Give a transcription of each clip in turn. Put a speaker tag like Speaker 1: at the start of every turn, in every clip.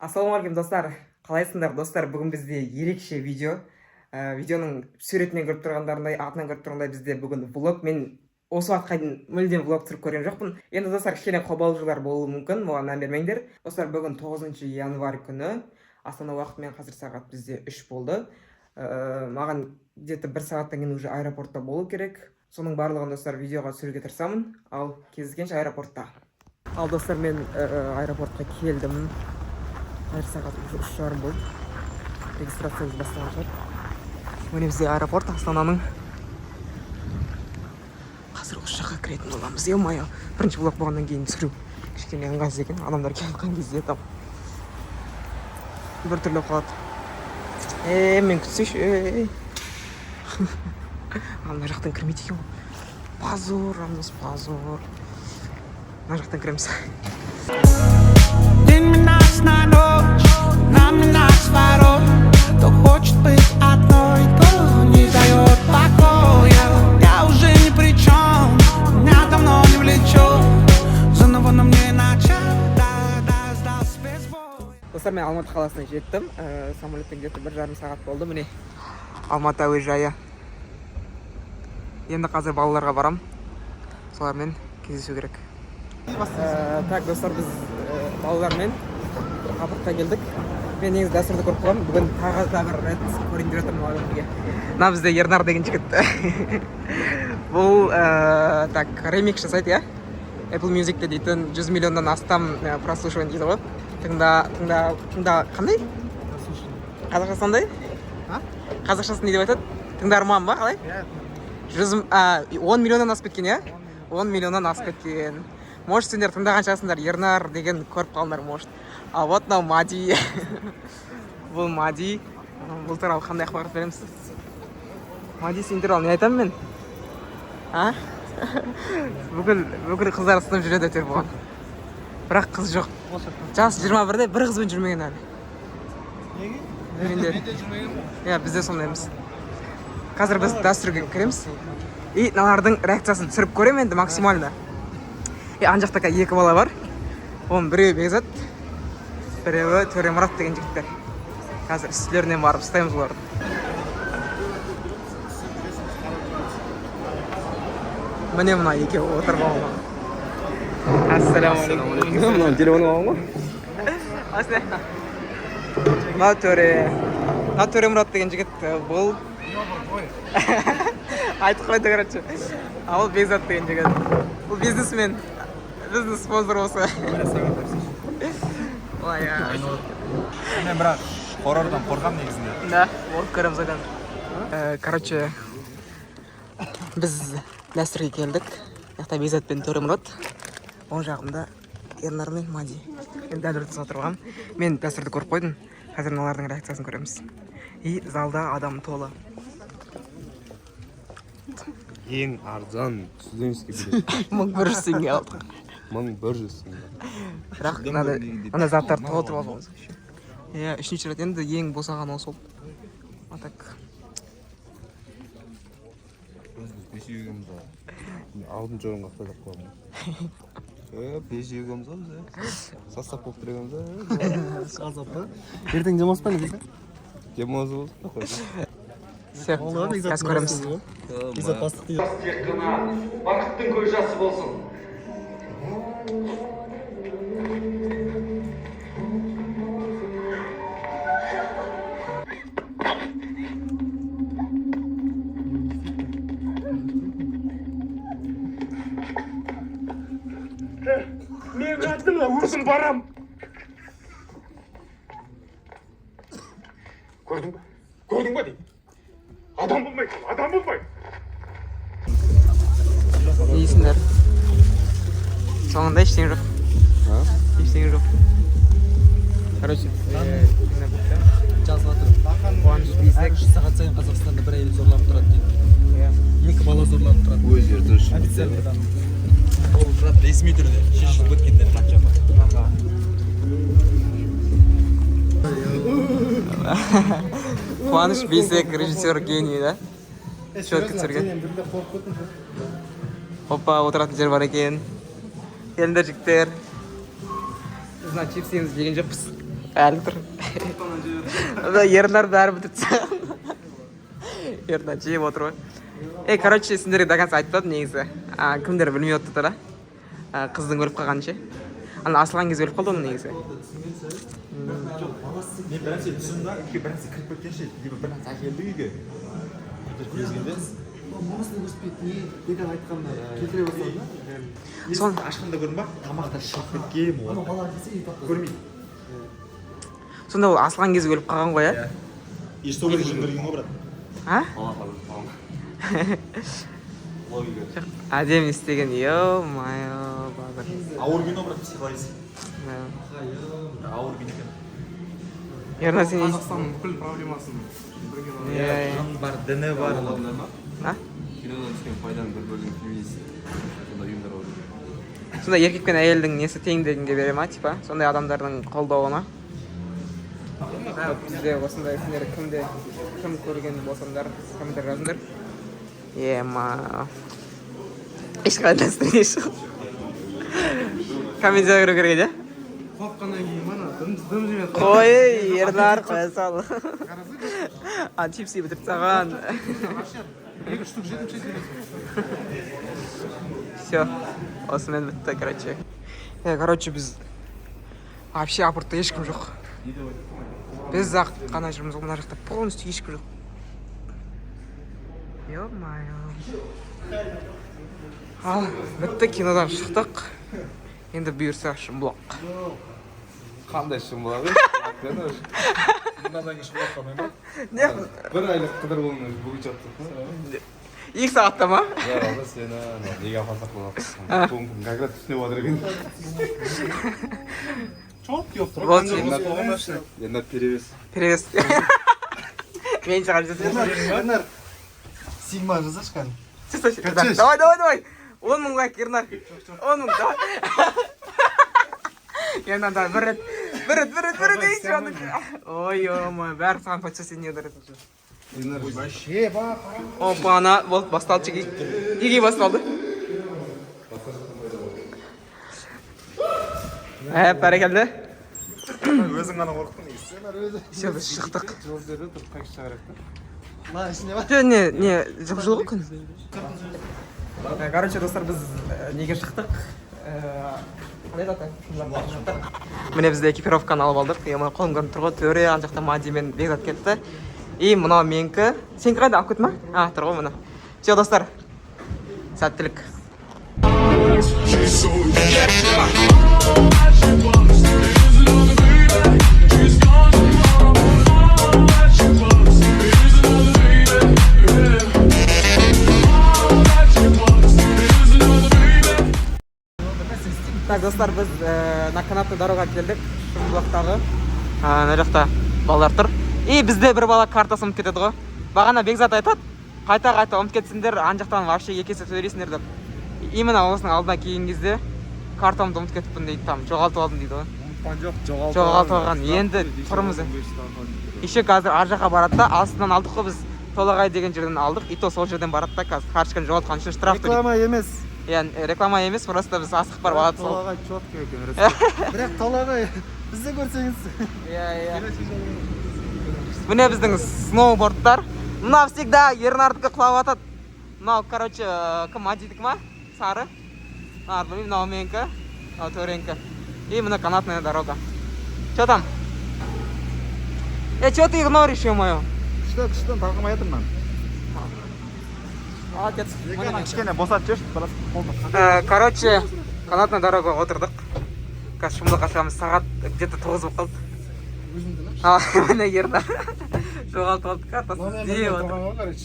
Speaker 1: Ассалаумағалейкум, достар! Қалайсыңдар, достар? Бүгін бізде ерекше видео. Видеоның суретінен көріп тұрғандарындай, атынан көріп тұрғандай, бізде бүгін влог. Мен осы уақытқа дейін мүлдем влог түсіріп көрген жоқпын. Енді, достар, кішкене қобалжулар болуы мүмкін, оған мән бермеңдер. Достар, бүгін 9 январь күні, Астана уақытымен қазір сағат бізде 3 болды. Маған где-то бір сағаттан кейін уже аэропортта болу керек. Соның барлығын, достар, видеоға түсіруге тырысамын. Ал кездескенше аэропортта. Ал, достар, мен аэропортқа келдім. Қазір сағат уже 3:30 болды. Регистрация уже басталған шығар. Міне, бізде аэропорт Астананың. Қазір осы жаққа кіретін боламыз. Ё-моё, бірінші влог болғаннан кейін түсіру кішкене ыңғайсыз екен. Адамдар келіп жатқан кезде там біртүрлі болып қалады. Е, мен күтсейші, ей. А, мына жақтан кірмейді екен ғой. Позор, Рамзас, позор. Мына жақтан кіреміз.
Speaker 2: День меняется на ночь, на меняется ворот. То хочет быть одной, то не дает покоя. Я уже ни при чем, меня давно не влечет. Заново на мне начать, да, да, сдался без боя.
Speaker 1: Достар, мен Алматы қаласына жеттім. Самолеттен где-то 1,5 сағат болды. Міне, Алматы әуежайы. Енді қазір балаларға барам, солармен кездесу керек. Так, достар, біз балалармен аэропортқа келдік. Мен негізі Дәстүрді көріп қойғанмын, бүгін тағы да бір рет көрейін деп жатырмын олармен бірге. Мына бізде Ернар деген жігіт. Бұл так, ремикс жасайды, иә, Apple Music'те дейтін 100 миллионнан астам прослушивание дейді ғой. Тыңда, тыңда, тыңда. Қандай қазақшасы, қандай қазақшасын не деп айтады? Тыңдарман ба, қалай? 110 миллионнан асып кеткен, иә, 10 миллионнан асып кеткен. Может, сендер тыңдаған шығарсыңдар, Ернар деген көріп қалдыңдар, может. А вот мынау Мади, бұл Мади. Бұл туралы қандай ақпарат береміз? Мади, сен туралы не айтамын мен? А, бүкіл қыздар ұсынып жүреді әйтеуір бұған, бірақ қыз жоқ. Жасы 21-де, бір қызбен жүрмеген әлі. Неге? Иә, біз де сондаймыз. Қазір біз Дәстүрге кіреміз и мыналардың реакциясын түсіріп көремін енді максимально. И ана жақта қазір екі бала бар, оның біреуі Бекзат, біреуі Төремұрат деген жігіттер. Қазір үстілерінен барып ұстаймыз оларды. Міне, мына екеуі отыр болған. Ассалаумағалейкум.
Speaker 3: Мынау телефон алған ғой.
Speaker 1: Мына Төре, мына Төремұрат деген жігіт, бұл айтып қойды, короче. А ол Бекзат деген жігіт, бұл бизнесмен, біздің спонсор осы. Ой.
Speaker 3: Мен бірақ хоррордан қорқамын негізінде.
Speaker 1: Да, болып көреміз ғой қазір. Короче, біз Дәстүрге келдік. Мына жақта Бекзат пен Төремұрат, оң жағымда Ернар мен Мади. Мен дәл ортасына отырып алғанмын. Мен Дәстүрді көріп қойдым, қазір мыналардың реакциясын көреміз. И залда адам толы.
Speaker 4: Ең арзан студенческий билет.
Speaker 1: 1100 теңге алдық.
Speaker 4: 1100 теңге.
Speaker 1: Бірақ мынандай мынандай заттарды толтырып алғанбыз еще. Иә, үшінші рет енді ең босаған осы болды. А так.
Speaker 4: Біз бесеуіміз ғой, алтыншы орынға қойдық қой. Е, бесеуіміз ғой біз, состав болып тұр екенбіз.
Speaker 5: Ертең демалыс па, не дейді?
Speaker 4: Демалыс болсын.
Speaker 1: Все, қазір көреміз.
Speaker 5: Бекзат бастық дейді.
Speaker 6: Тек қана бақыттың көз жасы болсын. Мен қаттым, өзім барам. Көрдің ба? Көрдің ба деймін. Адам болмайды, адам болмайды.
Speaker 1: Не дейсіңдер? Соңында ештеңе жоқ, ештеңе жоқ. Короче, кино бітті.
Speaker 5: Жазып жатыр.
Speaker 1: Қуаныш Бейсек.
Speaker 5: Әр 3 сағат сайын Қазақстанда бір әйел зорланып тұрады дейді.
Speaker 1: Иә.
Speaker 5: Екі бала зорланып тұрады.
Speaker 4: Өздері тыныш.
Speaker 5: Официальный данные.
Speaker 3: Ол брат, ресми түрде шешіліп кеткендер қаншама?
Speaker 1: Қуаныш Бейсек, режиссер, гений да, четко түсірген. Опа, отыратын жер бар екен. Келіңдер, жігіттер. Біз мына чипсимізді жеген жоқпыз. Әлі тұр. Да, Ернар бәрі бітіріп тастаған. Ернар жеп отыр ғой. Ей, короче, сендерге до конца айтпадым негізі. А, кімдер білмей отыр да. А, қыздың өліп қалғанын ше. Ана асылған кезде өліп қалды оның негізі.
Speaker 3: Мен бір нәрсе түсіндім да, үйге бір нәрсе кіріп кеткен ше, либо бір нәрсе әкелді үйге. Кезгенде
Speaker 5: Мамасына көрсетпейді, не бекер айтқанына келтіре бастады да.
Speaker 1: Сон
Speaker 3: ашқанда көрдің ба? Тамақтар шығып кеткен.
Speaker 5: Ана бала келсе, үй таппайды.
Speaker 3: Көрмейді.
Speaker 1: Сонда ол асылған кезде өліп қалған ғой, иә?
Speaker 3: И сол кезде жындырген ғой, брат.
Speaker 1: А?
Speaker 3: Логика.
Speaker 1: Әдемі істеген, ё-моё, базар.
Speaker 3: Ауыр кино, брат, психологический. Ауыр кино екен.
Speaker 1: Ернар, сен
Speaker 6: Қазақстанның бүкіл проблемасын бірге.
Speaker 1: Иә, иә.
Speaker 3: Жын бар, діні бар.
Speaker 1: А?
Speaker 4: Кинодан түскен пайданың бір бөлігін феминист сондай ұйымдарға беру.
Speaker 1: Сонда еркек пен әйелдің несі тең дегенге бере ма, типа? Сондай адамдардың қолдауына? Бізде осындай, сендер кімде кім көрген болсаңдар, комментарий жазыңдар. Ема. Ешқандай настроение жоқ. Комедия көру керек еді, иә?
Speaker 6: Қорыққаннан кейін ана дым дым жемей.
Speaker 1: Қой, Ернар, қоя сал. А, чипсы бітіріп тастаған.
Speaker 6: Екі штук жедім ше.
Speaker 1: Все, осымен бітті, короче. Короче, біз вообще апортта ешкім жоқ. Біз ақ қана жүрміз ғой, мына жақта полностью ешкім жоқ. Ё-моё. Ал, бітті, кинодан шықтық. Енді бұйырса, Шымбұлақ.
Speaker 4: Қандай Шымбұлақ?
Speaker 3: Мынадан кейін Шымбұлақ қалмай ма?
Speaker 1: Не,
Speaker 4: Бір айлық қыдыр болдың, бүгін жаттық.
Speaker 1: 2 сағатта ма?
Speaker 4: Жаралды сені анау неге апарсақ болады? Как раз түсіне жатыр екен.
Speaker 1: Вот,
Speaker 4: Енді перевес.
Speaker 1: Перевес. Мен саған жасаймын.
Speaker 5: Ернар, Сигма жазашы кәдімгі.
Speaker 1: Давай, давай, давай. 10 000 лайк, Ернар. 10 000, давай. Ернар, давай, бір рет. Бір рет, бір рет, бір рет. Ей, жаным. Ой, ё-моё, бәрі саған подсоседний дарит.
Speaker 6: Вообще ба.
Speaker 1: Опа, ана, болды, басталды, жеге. Неге басталды? Ә, бәрекелді.
Speaker 3: Өзің ғана қорықтың негізі.
Speaker 1: Все, біз шықтық.
Speaker 6: Жол жерде тұрып қайшы шығарайық та.
Speaker 5: Мына ішінде ба?
Speaker 1: Жоқ, не, не, жып жылы ғой күн. Короче, достар, біз неге шықтық? Қалай аты? Шымбұлаққа шықтық. Міне, біз экипировканы алып алдық. Е, мына қолым көрініп тұр ғой. Төре ана жақта Мади мен Бекзат кетті. И мынау менікі. Сенікі қайда? Алып кетті ма? А, тұр ғой мына. Все, достар. Сәттілік.
Speaker 7: She's so all that she wants is another baby. She's gone tomorrow. All that she wants is another baby. Yeah. All that she wants is another baby.
Speaker 1: Так, достар, біз на канатный дорога келдік, Шымбұлақтағы. Ана жақта балалар тұр. И бізде бір бала картасын ұмытып кетеді ғой. Бағана Бекзат айтады, қайта қайта ұмытып кетсеңдер, ана жақтан вообще екі есе төлейсіңдер деп. Именно осының алдына келген кезде картамды ұмытып кетіппін дейді, там жоғалтып алдым дейді ғой.
Speaker 3: Ұмытқан жоқ, жоғалтып.
Speaker 1: Жоғалтып алған. Енді тұрмыз. Еще қазір ар жаққа барады да, астынан алдық қой біз, Толағай деген жерден алдық, и то сол жерден барады да, қазір карточканы жоғалтқан үшін штраф төлейді.
Speaker 5: Реклама емес.
Speaker 1: Иә, реклама емес, просто біз асығып барып алады сол.
Speaker 3: Толағай четкий екен.
Speaker 5: Бірақ Толағай бізді көрсеңіз.
Speaker 1: Иә. Міне, біздің сноубордтар. Мынау всегда Ернардікі құлап жатады. Мынау, короче, кім, Мадидікі ма? Сары. А, білмеймін, мынау менікі. Мынау Төренікі. И мына канатная дорога. Че там? Э, че ты игноришь, ё-моё?
Speaker 3: Күшті, күшті, талқымай жатырмын.
Speaker 1: Молодец. Міне мен.
Speaker 3: Кішкене босатып жіберші, біраз қолды.
Speaker 1: Короче, канатная дорога отырдық. Қазір Шымбұлаққа шығамыз. Сағат где-то 9 болып қалды. А, міне, Ернар жоғалтып алды картасын, іздеп отыр.
Speaker 6: Короче,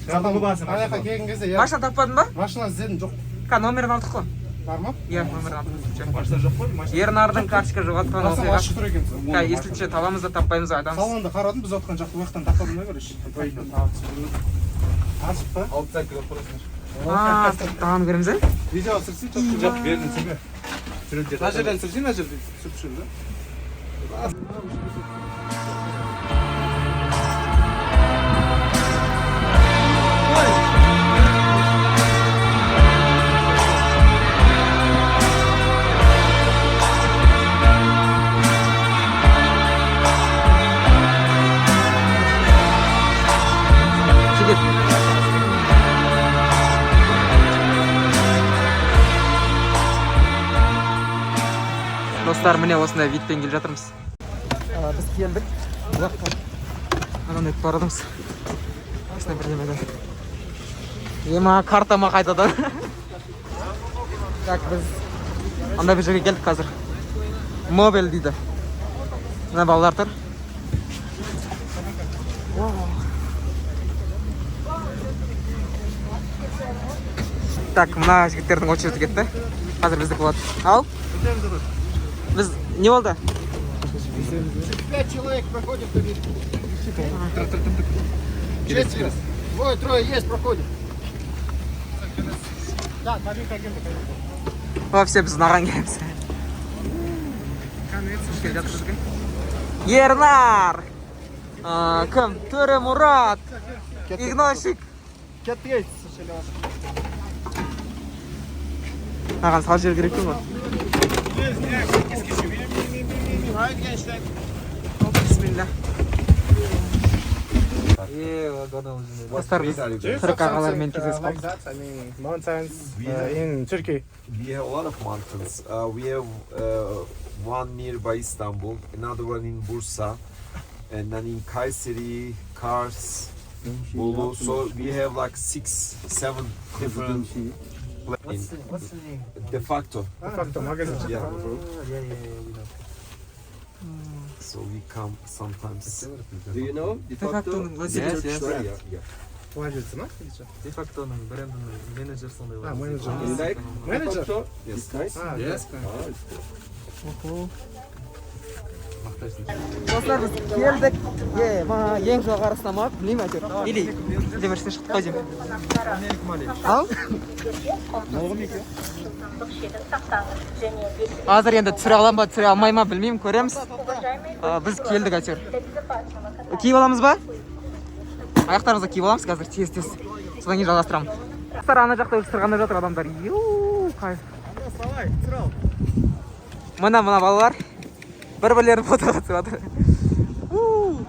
Speaker 6: ана жаққа келген кезде, иә.
Speaker 1: Машина таппадың ба?
Speaker 6: Машина іздедім, жоқ.
Speaker 1: Ка номерін алдық қой.
Speaker 6: Бар ма?
Speaker 1: Иә, номерін алдық.
Speaker 3: Машина жоқ қой, машина.
Speaker 1: Ернардың карточка жоғалтқан
Speaker 6: Қарасам,
Speaker 1: оқиға.
Speaker 6: ашық тұр екен.
Speaker 1: Ка, если че, табамыз да, таппаймыз да, айтамыз.
Speaker 6: Салонды қарадым, біз отқан жақта, ол жақтан таппадым да, короче. Ашық па?
Speaker 3: Алып тастап көріп тұрасыңдар.
Speaker 1: А, тағаны көреміз, ә?
Speaker 6: Видео түсірсей.
Speaker 3: Жоқ, бердім сене. Суреттер.
Speaker 6: Мына жерден түсірсей, мына жерден түсіріп түсіремін да.
Speaker 1: Достар, міне, осындай видпен келе жатырмыз. Біз келдік бұл жаққа, ананы өтіп бара жатырмыз осындай бірдемеден. Ема, карта ма қайтадан? Так, біз андай бір жерге келдік қазір, мобиль дейді. Мына балалар тұр. Вау. Так, мына жігіттердің очереди кетті, қазір біздікі болады. Ал біз не болды?
Speaker 5: Пять человек проходит. Четверо. Двое, трое есть, проходим.
Speaker 1: Во, все, біз мынаған келеміз. Келе жатыр бізге Ернар. Кім, Төре, Мұрат, Игносик.
Speaker 5: Кеттік.
Speaker 1: Маған салып жіберу керек екен ғой. Бисмилля. Достар, біз түрік ағалармен кездесіп қалдық.
Speaker 6: I mean, mountains in Turkey.
Speaker 4: We have a lot of mountains. We have one nearby Istanbul, another one in Bursa, and then in Kayseri, Kars, Bolu. So we have like six, seven different. What's the name? De facto.
Speaker 6: De facto magazine.
Speaker 4: Yeah. So we come sometimes.
Speaker 8: Do you know?
Speaker 1: Де фактоның владелец.
Speaker 8: Yes, yes.
Speaker 4: Yeah, yeah.
Speaker 6: Владельцы, ма?
Speaker 8: Де фактоның брендінің менеджер сондай.
Speaker 6: А, менеджер.
Speaker 8: You like?
Speaker 6: Менеджер?
Speaker 4: Yes.
Speaker 8: Nice.
Speaker 6: А,
Speaker 8: Yes.
Speaker 1: Достар, біз келдік. Е, ма, ең жоғарысына ма, білмеймін әйтеуір, или бірісіне шықтық қой деймін. Ал қазір енді түсіре аламын ба, түсіре алмай ма, білмеймін, көреміз. Біз келдік әйтеуір. Киіп аламыз ба? Аяқтарымызға киіп аламыз қазір тез тез, содан кейін жалғастырамын. Достар, ана жақта уже сырғанап жатыр адамдар. Ю, кайф! Мына мына балалар бір бірлерін фотоға түсіп жатыр. У.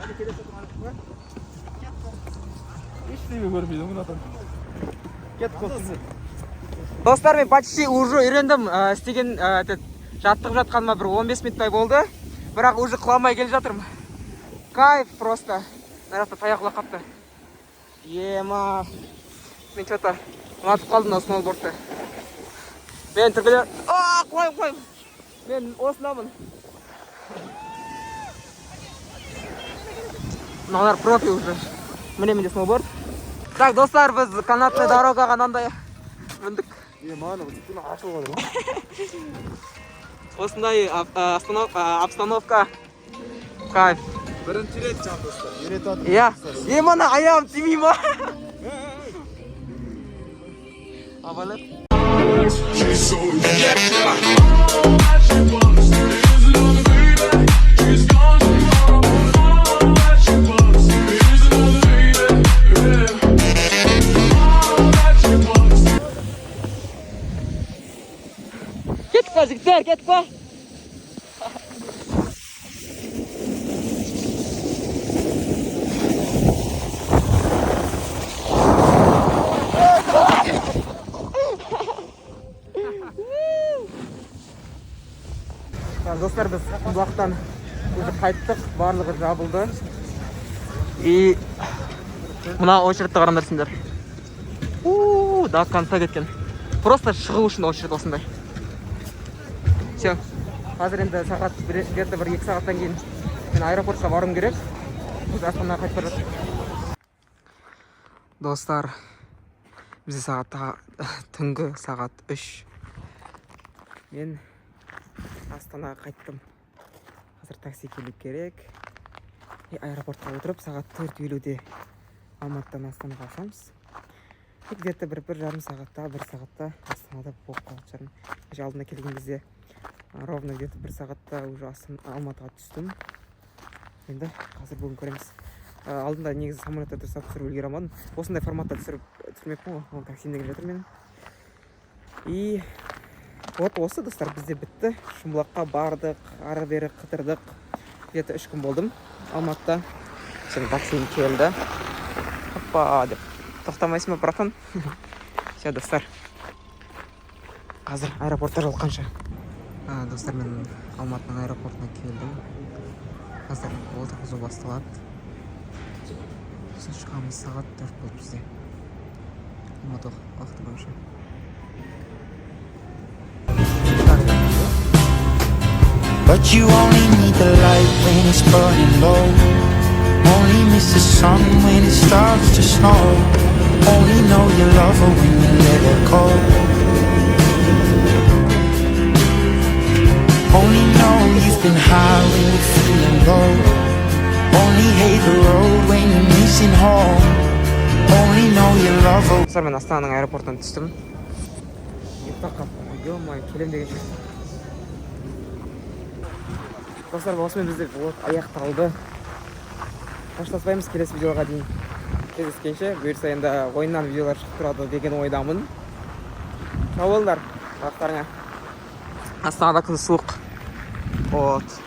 Speaker 6: Ештеме көрмейді мынадан. Кет.
Speaker 1: Достар, мен почти уже үйрендім. Істеген этот, жаттығып жатқаныма бір 15 минуттай болды, бірақ уже құламай келе жатырмын. Кайф просто! Мына жақта таяқ құлап қалыпты. Ема, мен че то ұнатып қалдым мына сноубордты. Мен түркілер, а, құлаймын, құлаймын, мен осындамын. Мыналар профи уже. Міне, менде сноуборд. Так, достар, біз канатный дорогаға мынандай міндік.
Speaker 5: Е, маған ашылып жатыр.
Speaker 1: Осындай обстановка, кайф.
Speaker 5: Бірінші рет, жан достар. Үйретіп жатыр.
Speaker 1: Иә, е, мына аяғым тимей ма? Абайлап.
Speaker 7: She's so All that she wants is another baby. She's gone tomorrow. All that she wants is another baby. Yeah. All that she wants.
Speaker 1: Кеттік па, жігіттер, кеттік па? Так, достар, біз бұлақтан уже қайттық, барлығы жабылды. И мына очередті қараңдар сендер. У, до конца кеткен. Просто шығу үшін очередь осындай. Все, қазір енді сағат где то 1-2 сағаттан кейін мен аэропортқа баруым керек. Біз Астанаға қайтып бара жатырмыз. Достар, бізде сағат түнгі сағат 3. Мен Астанаға қайттым. Қазір такси келу керек и аэропортқа отырып, сағат 4:50-де Алматыдан Астанаға ұшамыз. И где то 1,5 сағатта, бір сағатта Астанада болып қалатын шығармын. Кеше алдында келген кезде ровно где то бір сағатта уже Алматыға түстім. Енді қазір бүгін көреміз. Алдында негізі самолетта дұрыстап түсіріп үлгере алмадым. Осындай форматта түсіріп түсірмеппін ғой. Ол таксимде келе жатыр менің. И вот осы, достар, бізде бітті. Шымбұлаққа бардық, ары бері қыдырдық. Где то 3 күн болдым Алматыда. Şimdi таксим келді. Опа деп тоқтамайсың ба, братан? Все, достар, қазір аэропортта жолыққанша. Достар, мен Алматының аэропортына келдім. Қазір отырғызу басталады, сосын шығамыз. Сағат 4 болды бізде, Алматы уақыты бойынша. Так.
Speaker 2: But you only need the light when it's burning low. Only miss the sun when it starts to snow. Only know you love her when you let her go. Only know you've been high when you're feeling low. Only hate the road when you're missing home. Only know you love her.
Speaker 1: Достар, мен Астананың аэропортынан түстім. Ұйықтап қалыппын ғой, ё-моё, келем дегенше. Достар, осымен бізде влог аяқталды. Қоштаспаймыз, келесі видеоға дейін кездескенше. Бұйырса, енді ойыннан видеолар шығып тұрады деген ойдамын. Сау болыңдар барлықтарыңа. Астанада күн суық. Вот.